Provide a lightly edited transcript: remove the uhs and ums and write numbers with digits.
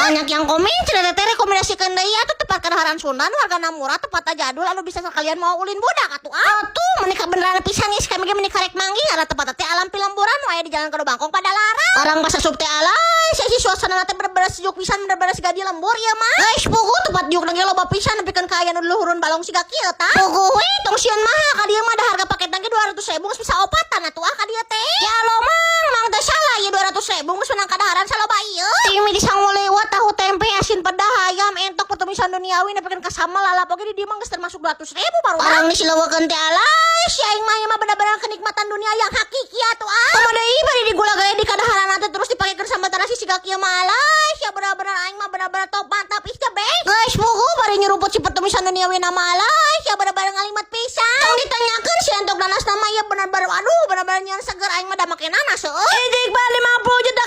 Banyak yang komen cenah teh, rekomendasikeun deui atuh tempat kadaharan Sunda nu hargana murah, tempatna jadul, anu bisa sekalian mau ulin budak atuh ah. Atuh meni beneran pisan geus kami ge meni karek manggih ada tempat teh Alam Pilemburan nu aya di Jalan Kado Bangkong, Padalarang. Orang pas asup teh alay, si suasana teh bener-bener sejuk pisan, bener-bener siga di lembur ieu mah. Guys, puguh tempat diuk ge loba pisan, nepikeun ka aya nu luhureun balong siga kieu tah. Puguh we tong sieun mah ka dieu mah, ada harga paket ge 200 ribu geus bisa opatan atuh ah ka dieu teh. Ya lo mang, mang teh salah ieu 200 ribu geus menang kadaharan saloba ieu. Timi disangu lewat tahu tempe, asin pedah, ayam, entok, pertumisan duniawi, nepikeun ka sambal lalap oge di dieu mah geus termasuk 200 ribu baru. Orang di silawakeun teh alay, si aing mah ieu mah bener-bener kenikmatan dunia yang hakiki atuh ah. Komo deui bari digula gae di kadaharan teh, terus dipakekeun sambal terasi siga kieu mah alay, ya bener-bener aing mah bener-bener top, mantap, ih teh. Guys, puguh bari nyeruput si pertumisan duniawi nama alay, ya bener-bener ngalimat pisan. Tong ditanyakeun si entok nanas nama ya bener-bener, aduh, bener-bener nyian seger, aing mah da make nanas heueuh. Ijik ba 50 juta.